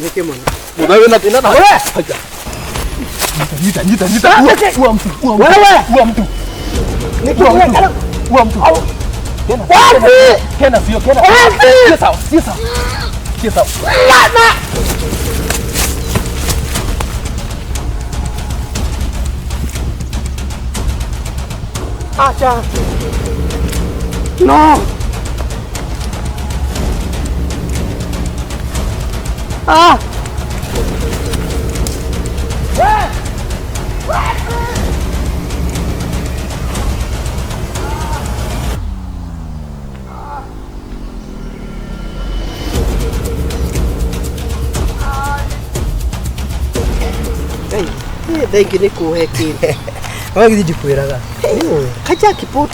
Nĩkĩ mũno? Mũthee wĩna thĩna na. Wewe! Haya. Nyita, nyita, nyita. Ua mtu, ua mtu. Wewe! Ua mtu. Nĩkĩ Ua mtu. ũreka? Ua mtu. Tena. Wapi? Tena sio tena. Wapi? Sio sawa, sio sawa. Sio sawa. Acha. No. Ah. Thengi nä kå he kä Wewe githĩ ndikwĩraga. Ka jackpot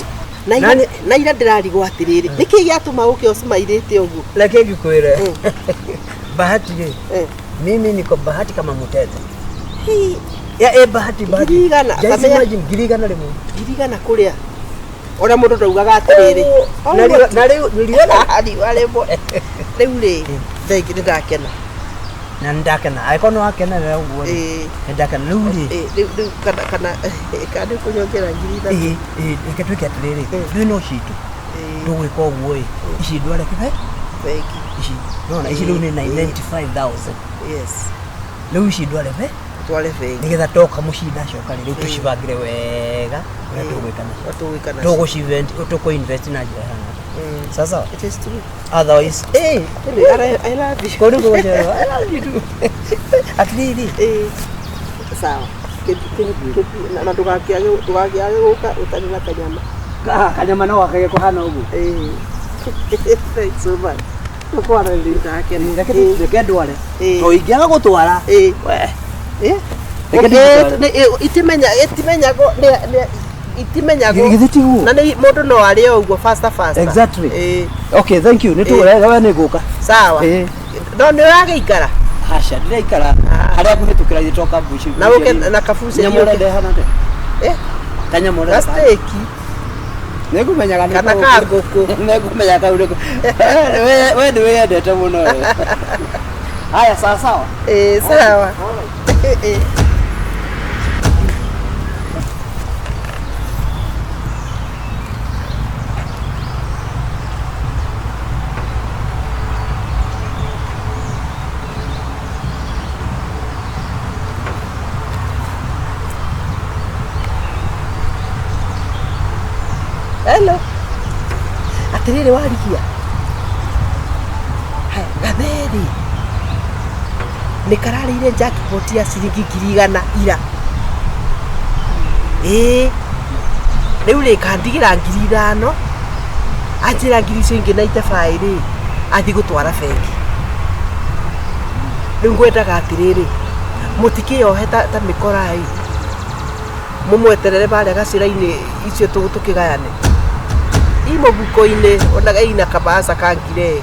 na ira Nani- na ira ndĩrarigwo atĩrĩrĩ nĩkĩ gĩatũma ũke ũcimairĩte ũguo. Reke ngĩkwĩre. Bahati rĩ. Eh. Mimi niko bahati kama mutete. Hii, Ya eh bahati bahati. Ngiri igana, Just kamenya- imagine 100,000. 100,000 kũrĩa ona mũndũ ndaugaga atĩrĩrĩ Na rĩu na rĩu niliona riũa rĩmwe rĩu rĩ thengi nĩ ndakena. Na ndakena. Angĩkorwo nĩ wakenerera ũguo rĩ. Ĩĩ, Nĩ ndakena rĩu rĩ. ĩĩ, rĩu rĩu kana kana kana nĩ kũnyongera 3,000. Ĩĩ ĩĩ reke twĩke atĩrĩrĩ. Eh. Ithuĩ no citũ. Ĩĩ, Tũgwĩka ũguo ĩ. Ici ndware kĩbe. bengi. Ici. Nona ici rĩu nĩ 95,000. Yes. Rĩu ici ndware be. Tware bengi. Nĩgetha toka mũciĩ ndacoka rĩ rĩu Ĩĩ. tũcibangĩre wega ũrĩa tũgwĩka nacio. Tũgwĩka nacio. Tũgũcivent tũkũ-invest na njĩra ĩhana atĩa. Sasa It is true. otherwise eh Anyway, I love you. kũndũ kũgũcererwo I love you too. Atĩrĩrĩ Ĩĩ. Sawa. Na ndũgakĩage ndũgakĩage gũka ũtarĩ na kanyama. Kanyama no gakage kũhana ũguo. Ĩĩ. Thanks so much. Tũkwarĩrĩria. Ndakena. Reke Ĩĩ. reke ndware. Ĩĩ. To ingĩaga gũtwara. Ĩĩ. We. Ĩĩ. Reke Ĩĩ, ndĩgũtware. itimenya itimenyagwo itimenyagwo Githĩ tiguo? na nĩ mũndũ no arĩe ũguo faster faster. Exactly. Ĩĩ. Okay, thank you. Nĩ tũgũre we nĩ ngũka. Sawa. Ĩĩ. No nĩ ũragĩikara Aca ndĩraikara harĩa ngũhĩtũkĩra ithe toka mbuci. na ũke na kabucĩri Nyamũ ũke. ũrenda ĩhana atĩa? Eh? Kanyamũ ũrenda Ga steak Nĩngũmenyaga nĩ kana kau- ka ngũkũ. Nĩngũmenya kau nĩko. We nĩ wĩyendete mũno we. Haya sawa sawa. Ĩĩ, sawa. Ĩĩ. Hello. Atĩrĩrĩ warigia. Haya, gatheri. Nĩ kararĩire jackpot ya ciringi 100,000 ira. Ĩĩ. Rĩu rĩ kandigĩra 5,000. Anjĩra ngiri icio ingĩ na itebaĩ rĩ, athiĩ gũtwara bengi. Rĩu ngwendaga atĩrĩrĩ, mũtikĩyohe ta mĩkora ĩ. Mũmweterere barĩa gacĩra-inĩ icio tũkĩgayane. I mũbuko-inĩ onaga ina kabaca ka ngire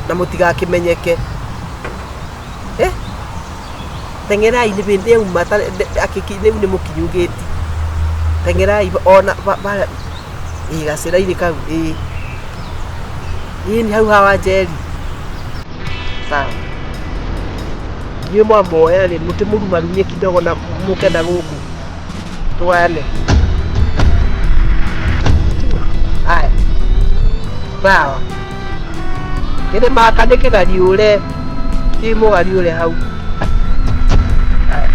na mũtigakĩmenyeke. Eh? Teng'erai nĩ hĩndĩ yauma rĩu nĩ mũkinyu gĩti. Teng'erai ona barĩa ĩ gacĩra-inĩ kau ĩ. Ĩ nĩ hau ha Wanjeri. Sawa. Inyuĩ mwamuoya rĩ mũtimũrumarumie kidogo na mũke na gũkũ tũgayane. Haya. Sawa. Kĩrĩ maka nĩ kĩgariũre. Ti mũgariũre hau. Haya.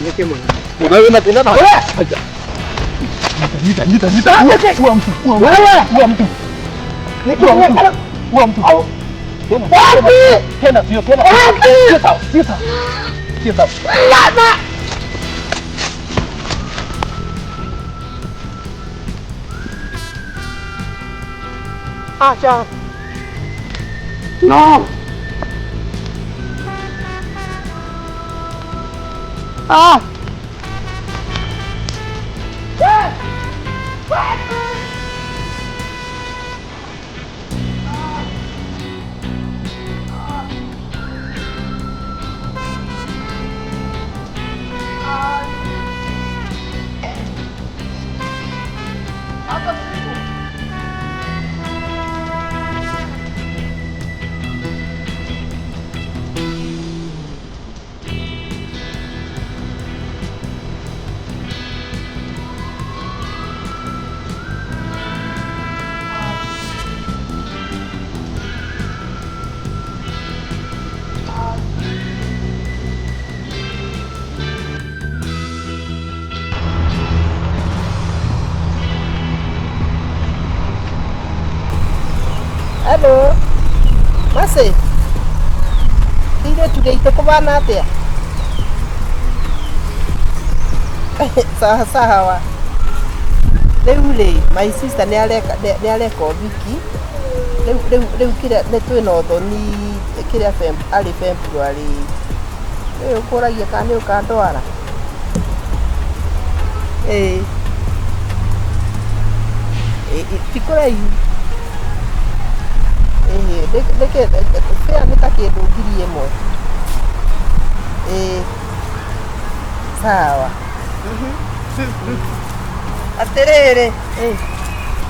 Nĩkĩ mũno? Mũthee wĩna thĩna na. Haya. Nyita, nyita, nyita. Ua mtu, ua mtu. Wewe! Ua mtu. Nĩkĩ Ua mtu. ũreka? Ua mtu. Tena. Wapi? Tena sio tena. Wapi? Sio sawa, sio sawa. Sio sawa. Acha. No. Ah. Hello. Masi. Ithuĩ tugĩite kũbana atĩa? Sawa sawa. Rĩu rĩ, my sister nĩ areka nĩ areka ũhiki. Rĩu rĩu rĩu kĩrĩa nĩ twĩna ũthoni kĩrĩa arĩ February. Rĩu ũkũragia kana nĩ ũkandwara? Ĩĩ. Ti kũraihu. Ĩĩ nĩkĩ fare nĩ ta kĩndũ 1000. Ĩĩ. Sawa. Atĩrĩrĩ, Ĩĩ.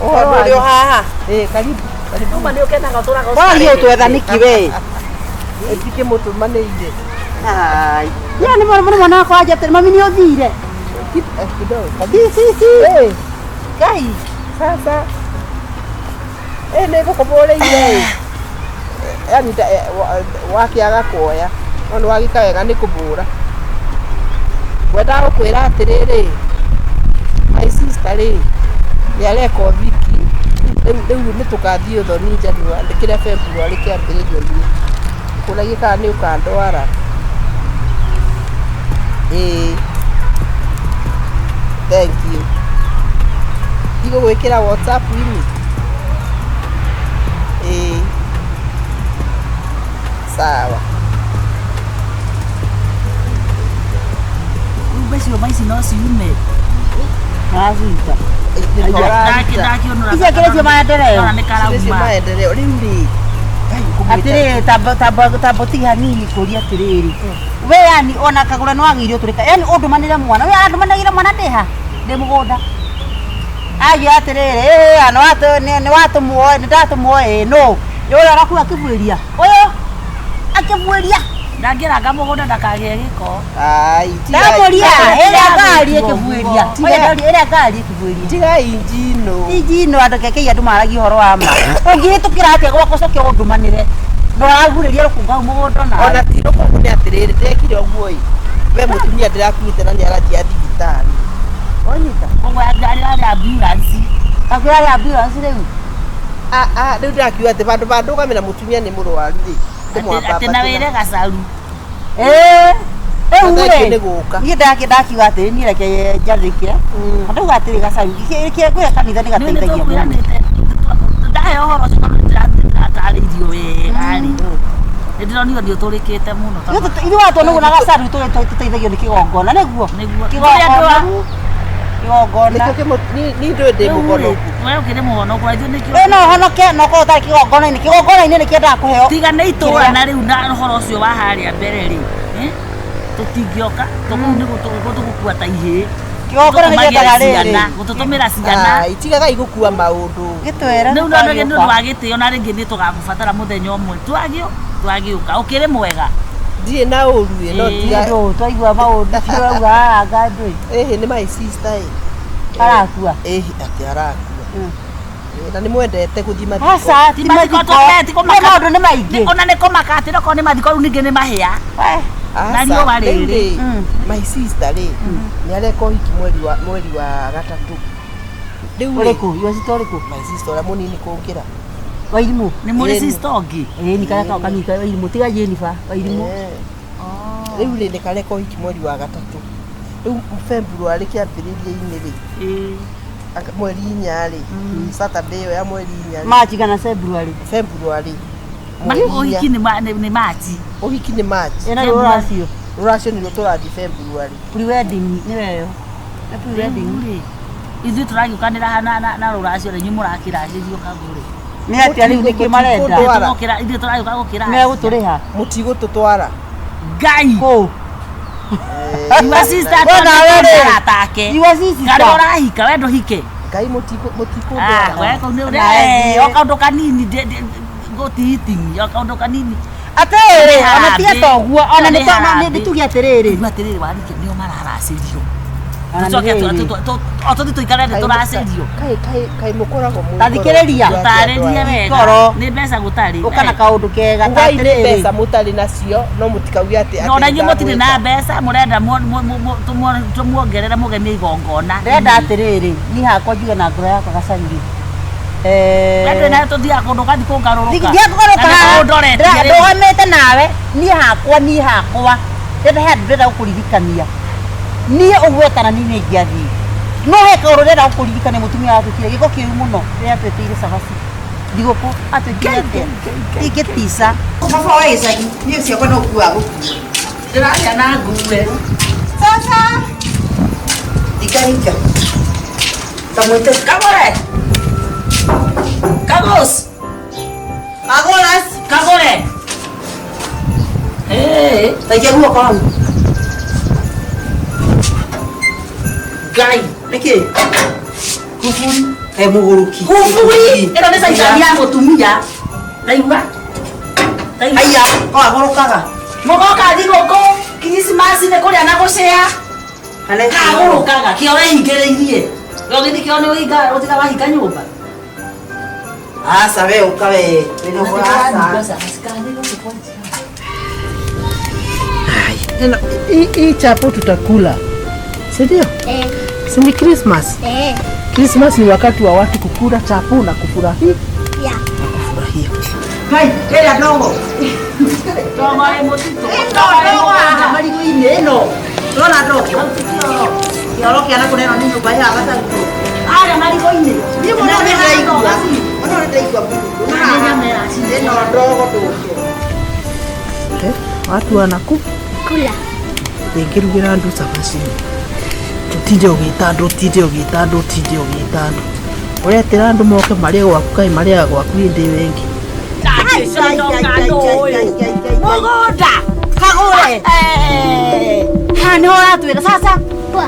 ũhoro ũrĩ o haha. Ĩĩ, karibu. Karibu. Uma nĩ ũkenaga ũtũraga Waria ũtwetha nĩkĩ we? Ndikĩmũtũmanĩire. Ai. Ya nĩ mwana mwana wakwa aja atĩrĩ mami nĩ ũthire. Kidogo. Si si si. Ĩĩ. Ngai. Sasa. Ĩĩ nĩ ngũkũbũrĩire. Yaani wakĩaga kuoya. No nĩ wagĩka wega nĩ kũbũra. Ngwendaga gũkwĩra atĩrĩrĩ, my sister rĩ, nĩ areka ũhiki. Rĩu rĩu nĩ tũkathiĩ ũthoni January kĩrĩa February kĩambĩrĩrio-inĩ. Kũragia kana nĩ ũkandwara. Ĩĩ. Thank you. Ndigũgwĩkĩra WhatsApp-inĩ? Ĩĩ. Sawa. Rĩu mbeca cioma ici no ciume. Araciruta. Nĩtũraruta. Icio kĩrĩ cio maendeleo. Nĩ Icio karauma. maendeleo rĩu rĩ. Ngai, ngũmwĩta- Atĩrĩrĩ tamba tamba tamba ũtige hanini kũria atĩrĩrĩ. We yani ona kagũra nĩ wagĩrĩire ũtũrĩka. Yani ũndũmanĩre mwana. We arandũmanagĩra mwana ndĩha. Ndĩ mũgũnda. Agia atĩrĩrĩ, ĩĩ nĩ watũ nĩ watũmwo nĩ ndatũmwo ĩĩ no. Nĩ ũrĩa ũrakua akĩbuĩria. Ũyũ akĩbuĩria. Ndangĩranga mũgũnda ndakagĩe gĩko. Ai, tigai- Ndamũria ĩrĩa ngari Tiga ĩkĩbuĩria. Tiga- Ĩrĩa ngari ĩkĩbuĩria. tigai njino. Injino andũ kekei andũ maragia ũhoro wa ma. Ũngĩhĩtũkĩra atĩa gwakwa ũcoke ũndũmanĩre. Na ũragurĩria rũkũngũ hau mũgũnda nawe. Ona ti rũkũngũ nĩ atĩrĩrĩ, ndekire ũguo ĩ. We mũtumia ndĩrakuĩte na nĩ arathiĩ thibitarĩ. Wanyita? Koguo ngari yarĩ ambulance. Akwĩra rĩa ambulance rĩu. Ah, ah, rĩu ndĩrakiuga atĩ vandũ va ndũgame na mũtumia nĩ mũrwaru rĩ. Atĩ na wĩre gacaru. Ĩĩ. Rĩu Thank you rĩ. nĩ gũka. Niĩ ndakiuga atĩrĩ niĩ reke njathĩke. Ndauga atĩrĩ gacaru kĩrĩa kwĩra kanitha nĩ Nĩ gateithagia mũno. tũkwĩranĩte. Ndaheo ũhoro ũcio tondũ ndĩratarĩirio wega rĩ. Nĩ ndĩronire nĩ ũtũrĩkĩte mũno tondũ Ithuĩ watuona ũguo na gacaru tũteithagio nĩ kĩgongona nĩguo. Nĩguo. Kĩgongona. Kĩgongona. Nĩkĩo niĩ ndũĩ ndĩ Rĩu rĩ, mũgonoku. we ũkĩrĩ mũhonoku na ithuĩ nĩkĩo We no ũhonoke na ũkorwo ũtarĩ kĩgongona-inĩ. Kĩgongona-inĩ nĩ kĩendaga kũheo. tiga nĩ itũra na rĩu na ũhoro ũcio wa harĩa mbere rĩ tũtingĩoka tũkũu nĩ gũtũgũkua ta ihĩĩ. Kĩgongona nĩ kĩendaga Gũtũtũmagĩra rĩrĩ. ciana, gũtũtũmĩra ciana. Ai, tigagai gũkua maũndũ. Gĩtwĩre. Rĩu no nĩ ũndũ wa gĩtĩo na rĩngĩ nĩ tũgakũbatara mũthenya ũmwe. Twagĩũka ũkĩrĩ mwega. Ndirĩ na ũru ĩ, no Ĩĩ. tiga Ndũ twaigua maũndũ tũrauga anga ndũĩ. ĩhĩ nĩ my sister ĩ. Arakua. Ĩhĩ atĩ arakua. Ĩĩ, na nĩ mwendete gũthiĩ mathiko. Aca Ti ti mathiko mathiko. tũke, ti kũmaka. Nĩ maũndũ nĩ maingĩ. Ona nĩ kũmaka atĩ okorwo nĩ mathiko rĩu ningĩ nĩ mahĩa. We. Na Aca, riũa rĩu rĩrĩ. rĩ, my sister rĩ, nĩ areka ũhiki mweri wa gatatũ. Rĩu rĩ, Ũrĩkũ? Your sister ũrĩkũ? my sister ũrĩa mũnini kũngĩra. Wairimũ. Nĩ mũrĩ Ĩni. sister ũngĩ. Ĩĩ nĩ karĩa kao kanini Wairimũ tiga Jennifer Wairimũ. Rĩu rĩ, nĩ kareka ũhiki mweri wa gatatũ. Rĩu February kĩambĩrĩria-inĩ rĩ, Ĩĩ. mweri inya rĩ, Saturday ĩyo ya mweri inya rĩ, March kana February. February mweri inya. Ũhiki nĩ Machi. Ũhiki nĩ March. Ĩna rũracio. Rũracio nĩruo tũrathiĩ February. Pre-wedding nĩ weyo. Nĩ pre-wedding. Rĩu rĩ, ithuĩ tũragĩũkanĩra na rũracio rĩ, inyuĩ mũrakĩracĩrio kagũrĩ. Nĩ atĩa rĩu nĩkĩ marenda? Mũtigũtwara. Tũgũkĩra ithuĩ tũragĩũka gũkĩra. Megũtũrĩha. Mũtigũtũtwara. Ngai. Kũ? Your sister We nawe rĩ. arata ake. Your sister. Karĩa ũrahika we ndũhike. Ngai mũtikũndwara. Ah, we kau nĩ Nae. o kaũndũ kanini gũtihitingi o kaũndũ kanini. Atĩrĩrĩ, Nĩ ona tiga harambee. ta ũguo, ona Nĩ nĩ harambee. nĩ tuge atĩrĩrĩ. Rĩu atĩrĩrĩ warike nĩo mararacĩrio. Ona nĩ Tũcoke rĩrĩ. o tũthiĩ tũikare thĩ tũracĩrio. Kaĩ kaĩ kaĩ mũkoragwo mwĩ Ta thikĩrĩria. ngoro Tarĩrie wega. Ngoro. Nĩ mbeca gũtarĩ. Ũka na kaũndũ kega ta Ugai nĩ atĩrĩrĩ. mbeca mũtarĩ nacio no mũtikauge atĩ No na inyuĩ mũtirĩ na ndamwĩta. mbeca mũrenda tũmuongerere mũgemie igongona. Ndĩrenda atĩrĩrĩ, niĩ hakwa njuge na ngoro yakwa gacairi. We Ende nayo tuthiaga kũndũ ũgathiĩ kũngarũrũka. Thiĩ kũgarũrũka Na nĩ haha. ũndoretie rĩu. Ndũgamĩte nawe niĩ hakwa niĩ hakwa ndĩrenda he andũ ndĩrenda gũkũririkania niĩ ũguo wetana niĩ nĩ ingĩathiĩ no he kaũndũ ndĩrenda gũkũririkania mũtumia watuĩkire gĩko kĩũru mũno rĩrĩa atwĩtĩire cabaci thigũkũ atuĩkire atĩa ingĩtica baba wa gĩcagi niĩ ciakwa no kuaga gũkua. Ndĩrarĩa na ngue. Sasa ringa ringa kamwĩte. Kagũre. Kagũs. Agũras. Kagũre. Ĩĩ. Taikia guoko hau. Ngai. Nĩkĩ Kuburi. He mũgũrũki. Kuburi. Ĩno nĩ caitani ya mũtumia. Ndaigua. Ndaigua. Aya kagũrũkaga. Mũgoka thigũkũ Krismasi nĩ kũrĩa na gũcĩa. Kagũrũkaga kĩo wehingĩrĩirie. Ũgĩthiĩ kĩo nĩ ũhinga ũtiga wahinga nyũmba. Aca we ũka we wĩna ũhoro aca. Hii chapo tutakula, si ndio? Eh, Si ni Christmas? eh, Christmas ni wakati wa watu kukula chapo na kufurahia. yeah. Kufurahia. Hai, ĩrĩa ndogo. Ndogo ĩ mũtitũ. Ĩno ndogo haha marigũ-inĩ ĩno. Ndona ndogo. Kĩoro kĩa nakũ neno nĩ nyũmba ya gatarũ. Arĩa marigũ-inĩ. Niĩ mũno nĩ ndĩraigua. Mũno nĩ ndĩraigua mũno. Ĩno ndogo ndũke. Eh, watu wanaku Kula. ndĩngĩrugĩra andũ cabaci ũtinde ũgĩta andũ ũtinde ũgĩta andũ ũtinde ũgĩta andũ ũretĩra andũ moke marĩe gwaku kaĩ marĩaga gwaku hĩndĩ ĩyo ĩngĩ. Mũgũnda. Kagũre. Haha nĩho ũratwĩra sasa. Poa.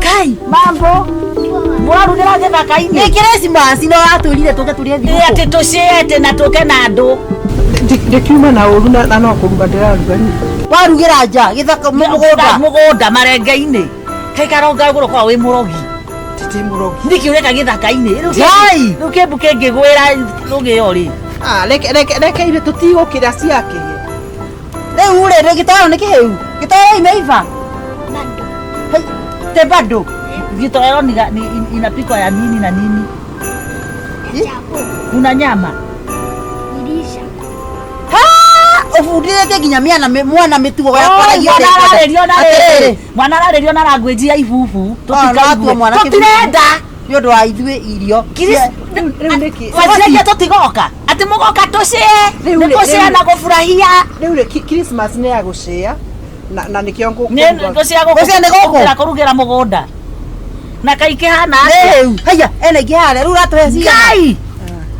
Kai. Mambo. Poa. Mũrarugĩra gĩthaka-inĩ. Nĩ Christmas no ũratwĩrire tũke tũrĩe Ĩ thigũkũ. atĩ tũcĩe atĩ na tũke na andũ. Ndĩkiuma na ũru na no kũruga ndĩraruga niĩ. Warugĩra nja gĩthaka mũgũnda. Mũgũnda marenge-inĩ. Kaĩ karonga gũrũ wĩ mũrogi. Titi mũrogi. Nĩkĩ ũreka gĩthaka-inĩ? Rĩu Ngai. Rĩu kĩmbu kĩngĩgwĩra rũgĩo rĩ. Ah, reke reke reke ithuĩ tũtigũkĩra ciake. Rĩu rĩ rĩ gĩtoero nĩ kĩhĩu. Gĩtoero imeiva. Bado. Hai, te bado. Gitoero ni inapikwa ya nini na nini? Chapo. Kuna nyama. Dirisha. Ha! Ũbundithĩtie nginya mĩana mwana mĩtugo ya kwaragia Mwana ũrĩa ararĩrio na Atĩrĩrĩ. rĩrĩ. Mwana ararĩrio na language ya ibubu. Oh, no atua mwana kĩbubu. Tũtirenda. Nĩ ũndũ wa ithuĩ irio. Rĩu nĩkĩ? Waciria tũtigoka. Atĩ mũgoka tũcĩe. Rĩu Nĩ rĩ- gũcĩa rĩu- na gũfurahia. Rĩu rĩ Christmas nĩ ya gũcĩa na nĩkĩo Nĩ ngũkũruga. gũcĩa gũkũ. Gũcĩa nĩ gũkũ? Gũkĩra kũrugĩra mũgũnda. Na kaikĩhana atĩa? Rĩu, haiya, ena ingĩ harĩa, rĩu ũratũhe cigana? Ngai!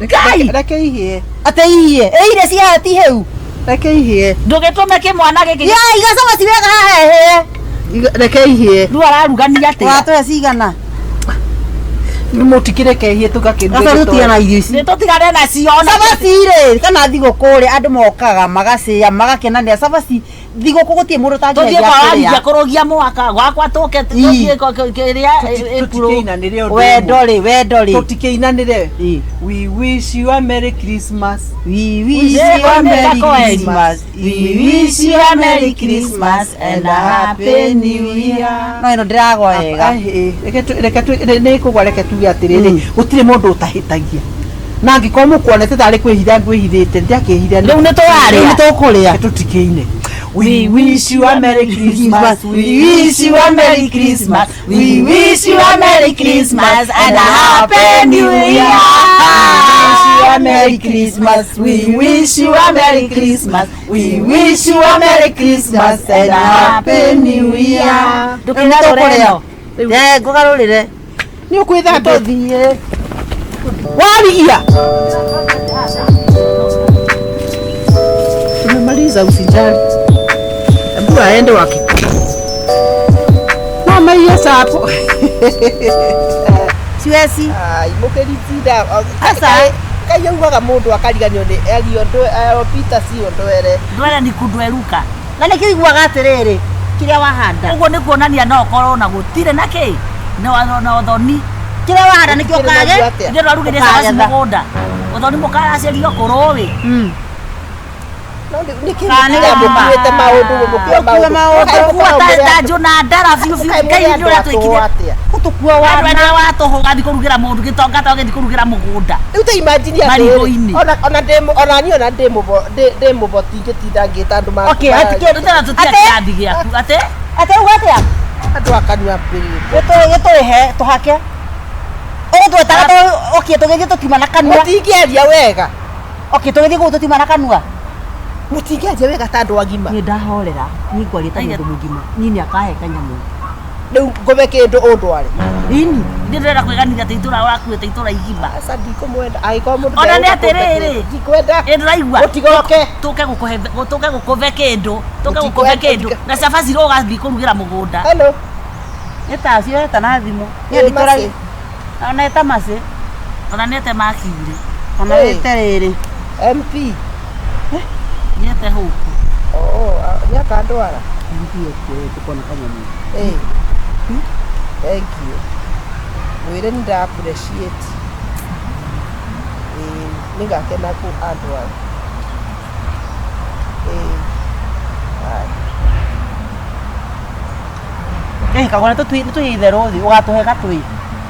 Ngai! Reke ihĩe. Atĩ ihĩe, ĩ irio cia ti hĩu. Reke ihĩe. Ndũgĩtũme kĩmwana gĩkĩ. Ya, iga cabaci wega haha ĩhĩe. Reke ihĩe. Rĩu ararugania atĩa? Ũratũhe cigana? Mũtikĩreke ihĩe tũgakĩruga. Sasa rĩu tigana irio ici. Nĩ tũtigane nacio ona Cabaci rĩ, kana thigũkũ rĩ, andũ mokaga magacĩa magakenanĩra. Cabaci thigũkũ gũtirĩ mũndũ tũthiĩ ũtangĩhĩa kwa kũrĩa. waringia kũrũgia mwaka gwakwa tũke tũthiĩ kĩrĩa Tũtikĩinanĩre ũndũ Wendo ũmwe. rĩ, wendo rĩ. Tũtikĩinanĩre. Ĩ. We wish you a Merry Christmas. We wish Ĩ, you a Merry koeni. Christmas. We wish you a Merry Christmas and a Happy New Year. No ĩno ndĩragwa wega. Ah, ĩ, reke nĩ kũgwa reke tuge atĩrĩrĩ gũtirĩ mũndũ ũtahĩtagia na angĩkorwo mũkuonete tarĩ kwĩhitha ngwĩhithĩte ndiakĩhitha. Rĩu nĩ tũrarĩa. Rĩu nĩ tũkũrĩa. Reke tũtikĩine. We wish you a Merry Christmas. We wish you a Merry Christmas. We wish you a Merry Christmas and a Happy New Year. We wish you a Merry Christmas. We wish you a Merry Christmas. We wish you a Merry Christmas and a Happy New Year. Ndũkĩgarũre ĩno. Eh, ngũgarũrĩre. Nĩ ũkwĩthamba. Tũthiĩ. Warigia. Tumemaliza, usijali. Hebu aende wakikula. Mama hiyo sapo. Siwezi. Ai, mũkĩritinda. Aca. Kai augaga mũndũ akariganio nĩ Elio Peter sio ndwere. Ndwere ni kundweruka. Na nĩkĩo iguaga atĩrĩrĩ, kĩrĩa wahanda. Ũguo nĩ kuonania no ũkorwo na gũtirĩ na kĩ na ũthoni. Kĩrĩa wahanda nĩkĩo Gũtirĩ na ũkage. atĩa? Ithuĩ twarugire cabaci Ũkagetha. mũgũnda. Ũthoni mũkaracĩrio kũrũĩ. No nĩ Kana nĩ kĩ gũtuma. mũkuĩte maũndũ mũkua Mũkua maũndũ. Ũgakua ta ta na ndara biũ biũ Ngai nĩ ũrĩa twĩkire Gũtũkua Andũ wana. arĩa watũhũ gathiĩ kũrugĩra mũndũ gĩtonga ta ũgĩthiĩ kũrugĩra mũgũnda. Rĩu ta imagine atĩrĩrĩ, Marigũ-inĩ. ona ndĩ ona niĩ ona ndĩ mũbo ndĩ mũboti ingĩtinda ngĩta andũ ma Okay, atĩ kĩ- Tũtena tũtirĩ Atĩ? kĩrathi gĩaku atĩ Atĩ uga atĩa? andũ akanua mbĩrĩrĩ. Gĩtũrĩhe tũhake. Ũgũtwetaga okay tũgĩthiĩ tũtiuma na kanua. Mũtingĩaria wega. Okay tũgĩthiĩ kũu tũtiuma na kanua. Mũtingĩaria wega ta andũ agima. Niĩ ndahorera, niĩ ngwaria ta mũndũ mũgima. Niĩ nĩ akahe kanyamũ. Rĩu ngũme kĩndũ ũndware. Ini. Niĩ ndĩrenda kwĩganithia atĩ itũra ũrakuĩte itũra igima. Aca ndikũmwenda angĩkorwo mũndũ Ona nĩ ndegũka kũmbe atĩrĩrĩ. kĩndũ, Ndikwenda. Ĩ ndũraigua Mũtigoke. tũke gũkũhe tũke gũkũve kĩndũ tũke Mũtikwenda- gũkũve kĩndũ mũtika- na cabaci ũgathiĩ kũrugĩra mũgũnda. Hello. Nĩ tacio eta na thimũ. Ĩ, Niĩ nditũragia. Mercy. Ona eta macĩ. Ona nĩete makiurĩ Ona Ĩ. wĩte rĩrĩ. MP. nĩete hũku. Oh, nĩ akandwara. Ndiye tukona kanyamũ. Ĩ. Thank you. Mwĩre nĩ nda appreciate. Ĩ, nĩngakena kũ andwara. Ĩ. Haya. Eh, kagona tũtwi nĩ tũithe rũthi ũgatũhe gatũi.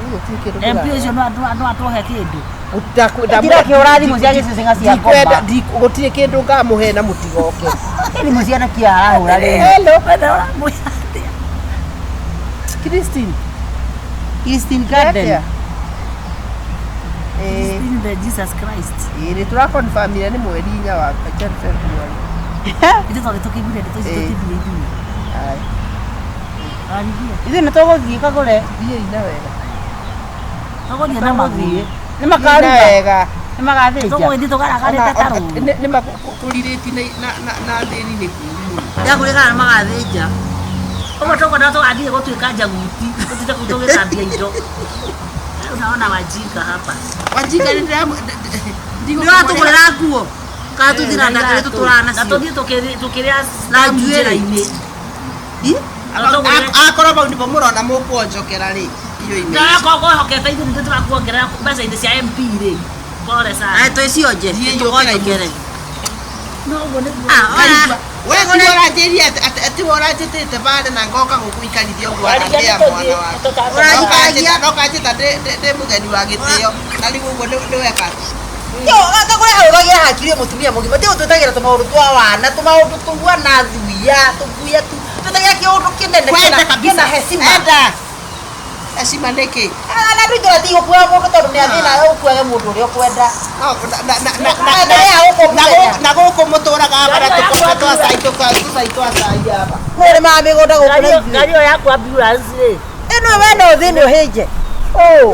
Rĩu gũtirĩ kĩndũ MP kĩrarĩa. ũcio no atũhe kĩndũ. Ndira kĩhũra thimũ cia gĩcicinga cia Ndikwenda ngoma. gũtirĩ kĩndũ ngamũhe na mũtigoke. Thimũ cia nakia arahũra rĩu. Hello. Wethe ũramwĩra atĩa? Christine. Christine Garden. Atĩa? Ĩ, In the Jesus Christ. ĩ, nĩ tũrakonfamire nĩ mweri inya wa February. Ithuĩ twagĩ tũkĩiguire ndeto ici Ĩ. tũtithiĩ ithuĩ. Haya. Warithia. Ithuĩ nĩ tũgũthiĩ kagũre. Thiĩi na wega. Tũgũthiĩ na magũrũ. Tũgũthiĩ. Nĩ Thiĩi na makaruga. wega. Nĩ magathĩnja. Tũgũgĩthiĩ tũgaragarĩte ta rũũĩ. Nĩ makũrirĩti na thĩni nĩ kũũru mũno. Ndakũrĩ kana nĩ magathĩnja. Ũguo tũkwenda tũgathiĩ gũtuĩka njaguti tũtinde kũu tũgĩthambia indo. Unaona wajinga hapa. Wajinga nĩ Nĩ ũratũgũrĩra nguo. Kana tũthiĩ na ndakĩrĩ tũtũraga Na nacio. tũthiĩ tũkĩrĩa Na njuĩrĩ. njĩra-inĩ. Ĩ? Akorwo bau nĩpo mũrona mũkũonjokera rĩ irio imwe. Ndakorwo kwĩhokete ithuĩ nithuĩ tũrakuongerera mbeca-inĩ cia MP rĩ. Pole sana. Ai twĩcionje. Thiĩ Tũgonjokere. No ũguo nĩguo. Ah, ora. We ti ũranjĩria atĩ we ũranjĩtĩte bare na ngoka gũkũikarithia ũguo Warithia atĩa nĩ mwana tũthiĩ, waku. Ũranjikaragia. No kanjĩta ndĩ mũgeni wa gĩtĩo na rĩu ũguo nĩ weka atĩa? Yo, kagũre arũgagia hakiri mũtumia mũgima. Ti gũtwĩtagĩra tũmaũndũ twa wana, tũmaũndũ tũguana thuya, tũguya tu. Twĩtagĩra kĩũndũ kĩnene Kwenda kĩna kabisa. kĩna hecima. Enda. Heshima nĩkĩ? Na andũ itũra ti gũkuaga mũndũ tondũ nĩ athĩna ũkuage mũndũ ũrĩa ũkwenda. No, na- Enda ya gũkũ mũthenya. na gũkũ mũtũraga bara tũkombe twa cai tũcai twa cai aba. Mũrĩmaga mĩgũnda gũkũ na ithuĩ. Ngari ĩyo yaku ambulance rĩ. Ĩno we no ũthĩnĩ ũhĩnje.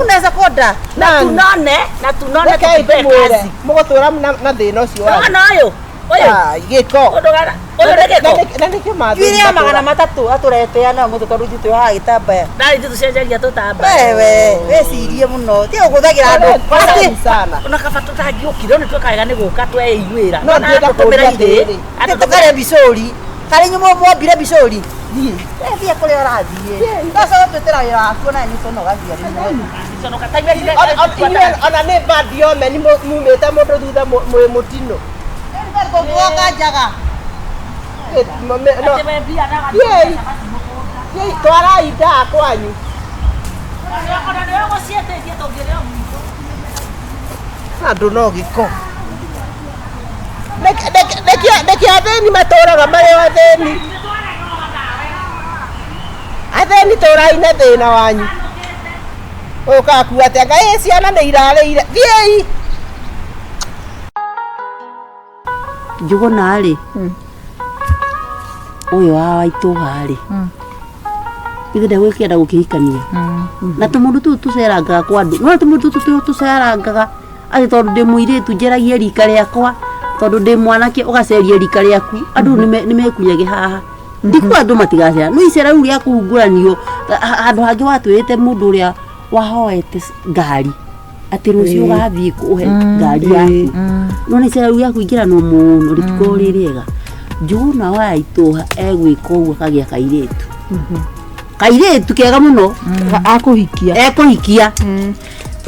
Unaweza konda. Na tunone, na tunone Rekei tukipee ndĩmwĩre kazi. mũgũtũra na thĩna ũcio wanyu. Nona ũyũ. Ũyũ. Ai, gĩko. Ũndũ gara. Ũyũ nĩ gĩko. Na nĩkĩ mathĩna Njuĩrĩ ya 300 atũretea nayo mũtwe tondũ ithuĩ twĩyohaga gĩtambaya. Ndarĩ ithuĩ tũcenjagia tũtamba. Wewe, wĩcirie mũno. Tiga kũhũthagĩra andũ. Atĩ sana. Ona kaba tũtangĩũkire nĩ twĩka wega nĩ gũka tweiguĩra. No ndĩrenda kũũria atĩrĩrĩ. Atĩ tũkarĩa bicũri. Karĩ inyuĩ mwambire bicũri. Thiĩ. Thiĩ kũrĩa ũrathiĩ. Ũcoke twĩtĩra wĩra waku ona nĩ tũnogagia rĩmwe. Inyuĩ ona nĩ bad omen mumĩte mũndũ thutha mwĩ mũtino. Tũngĩgoka njaga. No, Thiĩi. Thiĩi, twarai ndaa kwanyu. Andũ no gĩko. Nĩkĩ athĩni matũraga marĩ o athĩni? Athĩni tũrai na thĩna wanyu. Ũyũ ũkaga kuga atĩa Ngai ciana nĩ irarĩire. Thiĩi. Njũgũna rĩ ũyũ wa waitũha rĩ ithe ndegwĩkĩenda gũkĩhikania na tũmũndũ tũu tũcerangaga kwa andũ no tũmũndũ tũtũ tũcerangaga atĩ tondũ ndĩ mũirĩtu njeragie rika rĩakwa tondũ ndĩ mwanake ũgaceria rika rĩaku andũ nĩmekunyage haha ndikuga andũ matigacera no icera rĩu rĩa kũhungũranio handũ hangĩ watwĩrĩte mũndũ ũrĩa wahoete ngari atĩ rũciũ ũgathiĩ kũhe ngari yaku no nĩ icera rĩu rĩa kũingĩranwo mũno rĩtikorwo rĩ rĩega Njũgũna wa itũha egwĩka ũguo akagĩa kairĩtu kairĩtu kega mũno Akũhikia. ekũhikia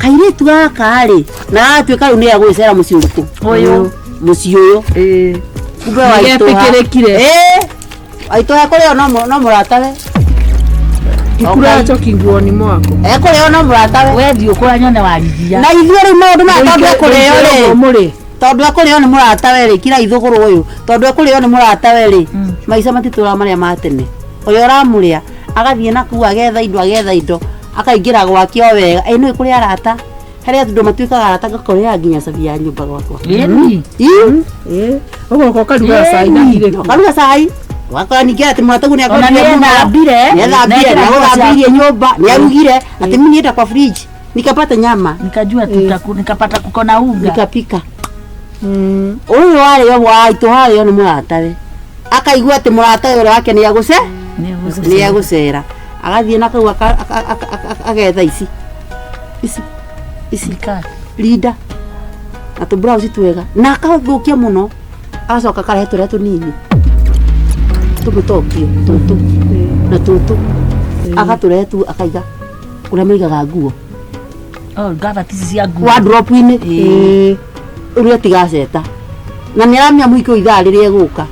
kairĩtu gaka rĩ na gagatuĩka rĩu nĩ egũgĩcera mũciĩ ũrĩkũ Ũyũ. mũciĩ ũyũ Ĩĩ. Kumbe waitũha. Nĩgetĩkĩrĩkire. Ĩĩ, waitũha kũrĩo no no mũratawe. Kikura njoki nguoni mwako. Ekũrĩo no mũratawe. We thiĩ ũkũra nyone warigia. Na ithuĩ rĩu maũndũ maya tondũ ekũrĩo rĩ, Mũrĩ. tondũ ekũrĩo nĩ mũratawe rĩ, kira ithũgũrũ ũyũ, tondũ ekũrĩo nĩ mũratawe rĩ, maica matitũraga marĩa ma tene. Ũrĩa ũramũrĩa agathiĩ na kũu agetha indo agetha indo akaingĩra gwake o wega. Ĩ nĩ kũrĩ arata, harĩ andũ matuĩkaga arata ngakũrĩaga nginya cabi ya nyũmba gwakwa. Ĩni. Ĩ, Ĩ, ũgoka ũkaruga cai na irĩkũ. ũkaruga cai wakora ningĩ atĩ mũrataguo nĩ Ona nĩethambire. nĩethambire Nĩekĩra nguo nĩagũthambĩirie nyũmba nĩarugire atĩ mimi nienda kwa fridge nikapata nyama Nikajua tutaku nikapata kuko na unga. nikapika. Ũyũ warĩo waitũ harĩo nĩ mũratawe, akaigua atĩ mũratawe ũrĩa wake nĩagũce nĩegũcera, agathiĩ na kau agetha ici ici ici rinda na tũmburauci twega na akathũkia mũno, agacoka akarehe tũrĩa tũnini tũmĩtokio tũtũ na tũtũ agatũrehe tu akaiga kũrĩa maigaga nguo. Oh, ngabati ici cia nguo. Wardrobe-inĩ. Ĩ, ũrĩa tigaceta na nĩ aramenya mũhiki ũyũ ithaa rĩrĩa egũka,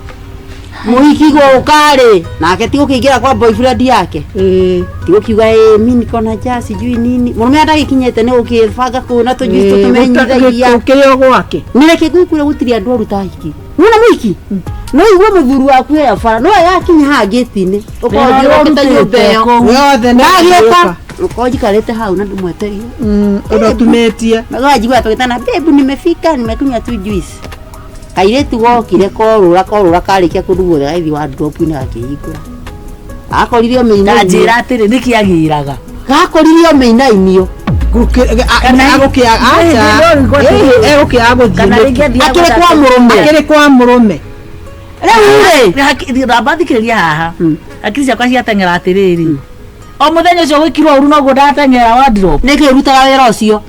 mũhiki gũka rĩ nake ti gũkĩingĩra kwa boyfriend yake, ĩ, ti gũkiuga ĩ mi niko na njaa sijui nini, mũrũme ndagĩkinyĩte nĩ gũkĩbanga kũu na tũjuici tũtũmenyithagia. Gũkĩrĩ o gwake. Nĩ reke ngwĩkũre gũtirĩ andũ oru ta hiki nĩwona mũhiki no igue mũthuri waku e bara no yakinya haha ngĩti-inĩ ũkorwo Wĩra ũrĩa ũkĩte nyũmba ĩyo ũrutĩte kũu. Yothe nĩ ndagĩũka ũkorwo njikarĩte hau na ndĩmwetereire. Ũndũ ũtumĩtie. Magajigua tũgĩtana, babe nimefika nimekunywa tu juice. Kairĩtu gokire korũra korũra karĩkia kũndũ guothe gagĩthiĩ wardrobe-inĩ gakĩhingũra, gakorire Na mĩinainio, njĩra atĩrĩ nĩkĩ agĩraga. gakorire mĩinainio. Agũkĩaga aca. Egũkĩaga gũthiĩ Kana nĩkĩ? rĩngĩ athiaga Akĩrĩ kwa mũrũme. Akĩrĩ kwa mũrũme. Rĩu rĩ, Ramba thikĩrĩria haha. Hakiri ciakwa ciateng'era atĩrĩrĩ. O mũthenya ũcio gwĩkirwo ũru noguo ndateng'era wardrobe. nĩ Ngai ũrutaga wĩra ũcio,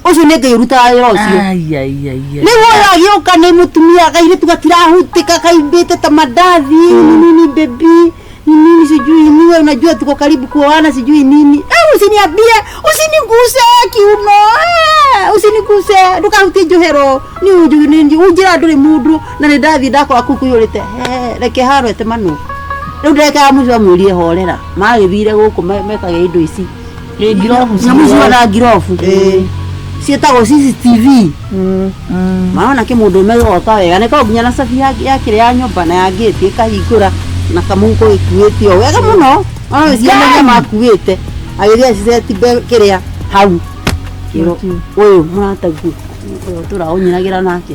ũcio nĩ Ngai ũrutaga wĩra ũcio. Ai ai ai ai. Rĩu ũyũ agĩũka nĩ mũtumia kairĩtu gatirahutika kaimbĩte ta mandathi nini baby nini sijui nini, wewe unajua tuko karibu kuoana sijui nini. Eh, usiniambie, usiniguse kiuno, eh, usiniguse ndukahutie njohero ni unju ni unjira nduri mundu na nĩ ndathiĩ ndakora kũu kũiyũrĩte. Eh, reke haro etemanu rĩu ndeka mũcio amwĩrie horera magĩthire gũkũ mekage indo ici. Ĩ ngirobu nyamũ ciona ngirobu ciĩtagwo CCTV. Marona kä må ndå å me wega nä korwo nginya na cabi ya kä rä ya nyũmba na ya ngäti ĩkahingũra na kamũhuko gĩkuĩte o wega mũno ona wĩciria makuĩte agĩthiĩ aciceti kĩrĩa hau kĩro ũyũ mũrataguo ũyũ tũra ũnyinagĩra nake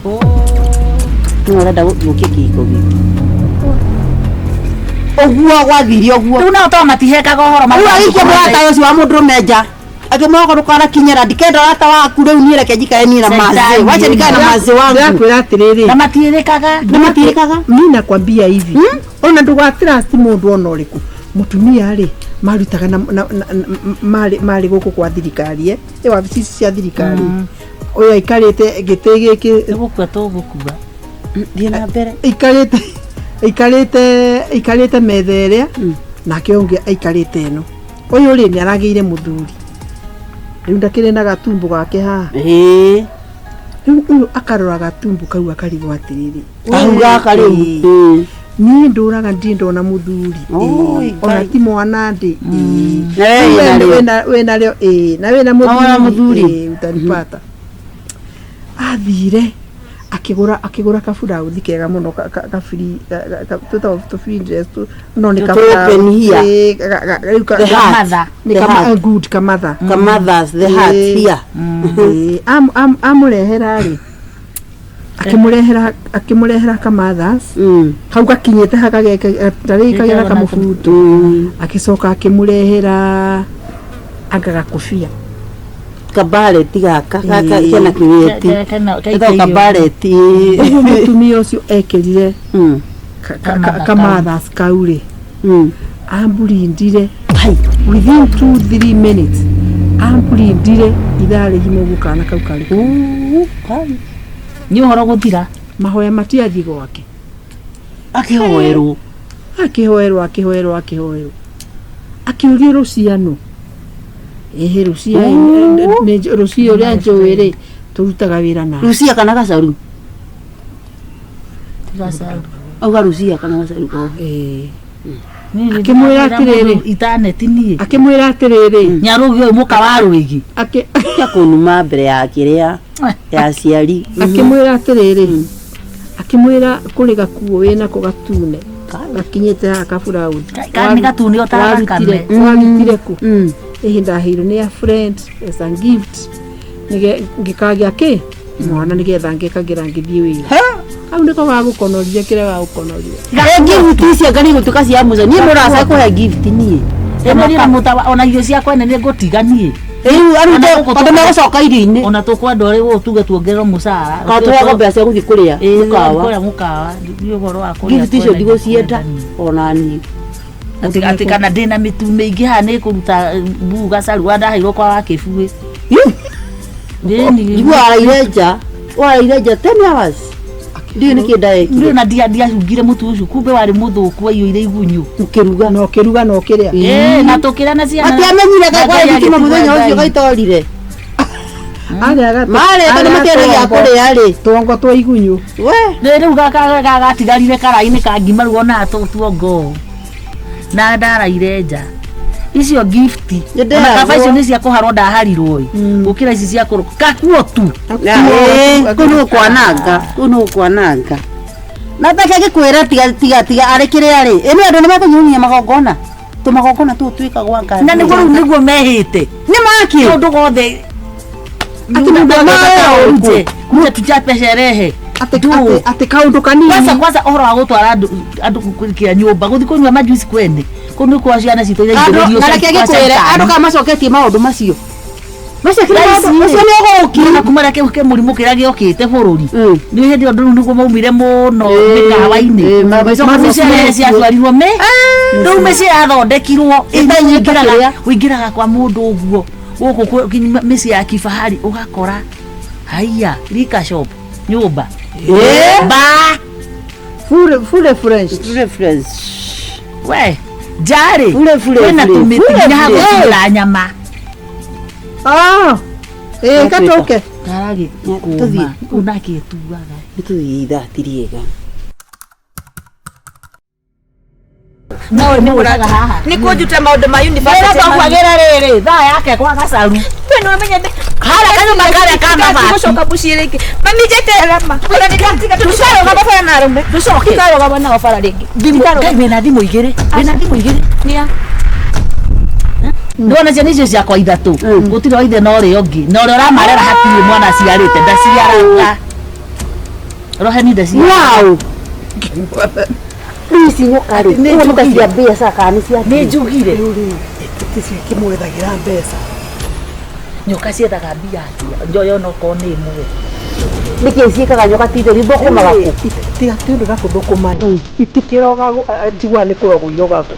nĩwe ũrenda gũthũkia kĩhiko gĩkĩ ũguo gwathire ũguo. Rĩu nao to matihekaga ũhoro Rĩu agĩikia mũrata ũcio wa mũndũrũme nja akĩmwĩra ndũkanakinyĩra ndikenda ũrata waku rĩu niĩ reke njikare niĩ na mazĩ wacha nikae na mazĩ wangu. Ndĩrakwĩra atĩrĩrĩ, Na matiĩrĩkaga. Nĩ matirĩkaga. Mi nakwambia hivi, ona ndũgatrust mũndũ ona ũrĩkũ. Mũtumia rĩ marutaga na, na, na, marĩ marĩ gũkũ kwa thirikari ĩ wabici ici cia thirikari, ũyũ aikarĩte gĩtĩ gĩkĩ. Tũgũkua tũgũkua. Thiĩ na mbere. Aikarĩte aikarĩte aikarĩte metha ĩrĩa nake ũngĩ aikarĩte ĩno, ũyũ rĩ nĩ aragĩire mũthuri rĩu ndakĩrĩ na gatumbo gake haha. Ĩĩ. Rĩu ũyũ akarora gatumbo kau akarigwo atĩrĩrĩ, Kahu gaka rĩu. Ĩĩ. Ĩĩ. Niĩ ndũraga ndirĩ ndona mũthuri. Oi, Ĩĩ. Ona Ngai. ti mwana ndĩ. Na we wĩna rĩo. Wĩna rĩo ĩĩ na wĩna Na wĩna mũthuri. Ĩĩ, utanipata athire akĩgũra akĩgũra kaburauthi kega mũno kabiri tũtagwo tũ dress tu no nĩ Tũ open here. Ĩĩ, rĩu The heart. Kamatha. nĩ The kama heart. good kamatha. Kamathas, the heart Ĩĩ. here. Ĩĩ, amũrehera rĩ akĩmũrehera akĩmũrehera kamathas kau gakinyĩte tarĩngĩ kagera kamũbuto, agĩcoka akĩmũrehera anga gakobia. Kabareti gaka gaka Ĩĩ. kena kĩgĩti. Getagwo kabareti. Ũguo mũtumia ũcio ekĩrire Kamatha kamathas kau rĩ amburindire within 2 3 minutes, amburindire ithaa rĩgima ũguo kana kau karĩ kau. Nĩ ũhoro gũthira. Mahoya matiathiĩ gwake. Akĩhoerwo. Akĩhoerwo akĩhoerwo akĩhoerwo akĩũrio rũciano ĩhĩ rũcia rũcia ũrĩa njũĩ rĩ tũrutaga wĩra na Lucia kana gacaru. Gacaru. Auga Rucia kana gacaru ko. Eh. Niĩ Akĩmwĩra ndĩramwĩra atĩrĩrĩ. mũndũ itaneti niĩ. Akĩmwĩra atĩrĩrĩ. Nyarũgi ũyũ mũka wa rwĩgi. Akĩ Tia kũnuma mbere ya kĩrĩa ya aciari. akĩmwĩra atĩrĩrĩ. Akĩmwĩra kũrĩ gakuo wĩnako gatune. Gakinyĩte haha kaburaũthi. Ka- nĩ gatune o ta thakame. Warutire kũ? Mm. Ĩhĩ ndaheirwo nĩ a friend as a gift. Nĩge ngĩkagĩa kĩ? Mwana nĩgetha ngĩkagĩra ngĩthiĩ wĩra. Hau nĩko gagũkonoria kĩrĩa gagũkonoria. Eh, gift icio anga nĩ igũtuĩka cia mũico. Niĩ mũraca kũhe gift niĩ. Ĩno niĩ na mũtawa ona irio ciakwa nene ngũtiga niĩ. Rĩu Ona arute gũkũ tondũ megũcoka irio-inĩ. Ona tũkwenda ũrĩ ũũ tuge tuongererwo mũcara. Kana tũheagwo mbeca cia gũthiĩ kũrĩa Ĩĩ, mũkawa. kũrĩa mũkawa. Nĩ ũhoro wa kũrĩa Gift icio kwene ndigũcienda niĩ. ona niĩ. Atĩ atĩ kana ndĩna mĩtu mĩingĩ haha nĩ kũruta mbuu gacaru wa ndaheirwo kwa wakĩbuĩ. Ĩni. Njigua waraire nja. Waraire nja 10 hours. Ndiũĩ nĩkĩ ndaekire. Ndiũĩ na ndiacungire mũtu ũcio kumbe warĩ mũthũku waiyũire igunyũ. Ũkĩruga. Na ũkĩruga na ũkĩrĩa. Ĩĩ, na tũkĩrĩa na ciana. Matiamenyire Na kwarĩ Ngai thitima mũthenya agĩtigua ũcio Ngai. gaitorire. Arĩa Marĩ tondũ matiarĩ gĩa kũrĩa rĩ. Tuongo twa igunyũ. We. Rĩ rĩu gaka gatigarire karaĩ-inĩ ka ngima rĩu ona tuongo na ndaraire nja icio gift Nĩ ona kaba icio nderagwo. nĩ cia kũharwo ndaharirwo ĩ gũkĩra ici cia kũrũ kakuo tu Ĩĩ, kũu nĩ gũkwananga kũu nĩ gũkwananga na take ngĩkwĩra tiga tiga tiga arĩ kĩrĩa rĩ ĩ nĩ andũ nĩ mekũnyunyia magongona tũmagongona tũu twĩkagwo anga na nĩguo rĩu nĩguo mehĩte nĩ maki ũndũ wothe Atĩ mũndũ agĩka nje kuja tuchape sherehe Atĩ Tu. atĩ atĩ kaũndũ kanini. kwanza kwanza ũhoro wa gũtwara andũ andũ kũrikĩra nyũmba gũthiĩ kũnyua majuici kwene kũu nĩ kwa ciana citũ iria andũ ingĩrĩrio na reke ngĩkwĩre andũ kana macoketie maũndũ macio macio kĩrĩa Thaa ici maũndũ macio nĩ ũgũki na kuma rĩa kĩ mũrimũ kĩrĩa gĩokĩte bũrũri Mm. nĩ hĩndĩ ĩyo rĩu nĩguo maumire mũno Ĩĩ, mĩkawa-inĩ ĩĩ, Macio ciana ciatwarirwo mĩ rĩu mĩciĩ yathondekirwo Ĩtanyita kĩrĩa. ũingĩraga kwa mũndũ ũguo gũkũ mĩciĩ ya kifahari ũgakora haiya liquor shop nyũmba Ĩĩ. ba Fure fure French. Reference. we njarĩ Fure, fure, kwĩna fure, tũmĩtĩ fure, nginya fure. hagũtura nyama Ah. Ĩĩ katũke. karagĩkũma Tũthiĩ. kũu nakĩtuaga Nĩ tũthiĩ ithaa ti rĩega no nĩ ũraga haha nä kå njuta maå ndå ma Wĩra twakwagĩra rĩrĩ thaa yake kwa gacaru harĩa kanyũmba karĩa ka mabati gå coka må ciä rä ngä mami njeterera ma ona nä ndatiga tũtikarũgama bara na arũme Tũcoke. tũtikarũgama nao bara rĩngĩ thimũ Ngai, wĩna thimũ igĩrĩ wĩna thimũ igĩrĩ Nĩa? ndona ciana icio ciakwa ithatũ gũtirĩ wa ithe na ũrĩa ũngĩ na ũrĩa ũramarera hatirĩ mwana aciarĩte ndaciaraga roheni ndaciaraga Wow. Rĩu ici nyoka rĩ Nĩ ũguo nĩ ta njugire. cia mbeca kana nĩ cia nĩ njugire Tĩcio ikĩmwethagĩra mbeca. nyoka ciethaga mbia atĩa njoyo onokorwo nĩ ĩmwe nĩkĩ ciĩkaga nyoka ti theri thũkũmaga kũ Tiga ti ũndũ na kũthũkũma. Itikĩrogagwo njiguaga nĩ kũrogwo irogagwo.